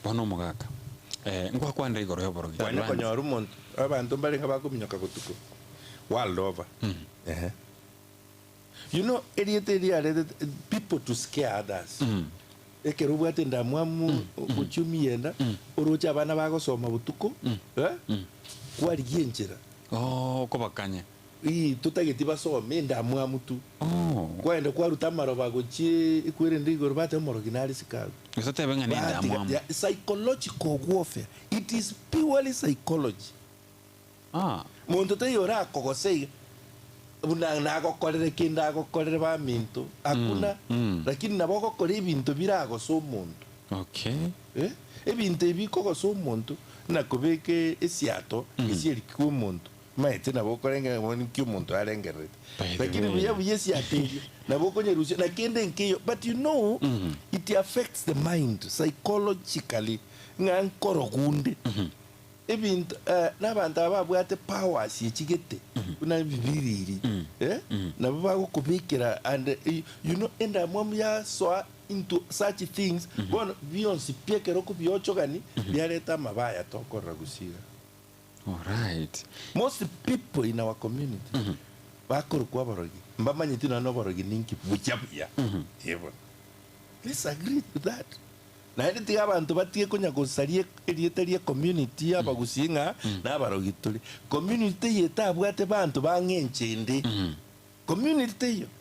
Bono omogaka, eh, ngwakwanera igoro y'oborogi. Kwanya konyora omonto, abanto mbarenge bakominyoka botuko, world over. Ehe. You know, erieta eri riaretete people to scare others. Ekero obwate endamwamu gochia omiyenda, oroche abana bagosoma botuko, eh, kwarigia enchera. Oh, okobakanya. Ii, totageti basome endamwamu tu. Oh. Kwaenda kwaruta amaroba gochia ekwerende igoro bateba omorogi nare isiko agwo. Gose otebe ng'a Batiga nendamwamu. ya psychological warfare, it is purely psychology. Ah. Monto taiyo orakogose iga buna nagokorere kende agokorere baminto, hakuna. Lakini nabo ogokora ebinto biragose omonto. Okay. Eh, ebinto ebi bikogosa omonto, nakobeka esiato gesieri kia omonto. Maete nabo okorengera bono ninki omonto arengererete. By the Lakini way. buya buya esiato eria nabo okonyerusia na kende nkeiyo but you know it affects the mind psychologically ng'a nkorogunde. Ebinto eh, na abanto aba babwate powers echigete buna ebibiriri eh, nabo bagokobekera and eh, you know endamwamu yasoa into such things bono bionsi pi ekero okobiochogani biareta amabaya tokorora gusii iga. Alright. Most people in our community bakorokwa aborogi mbamanyeti nonya na oborogi ninki buya buya eh bono. Let's agree to that. Naende tiga abanto batige konya gosaria erieta rie community y'abagusii ng'a nabarogi tore. Community teiyo etabwate banto bang'encho ende. Community teiyo.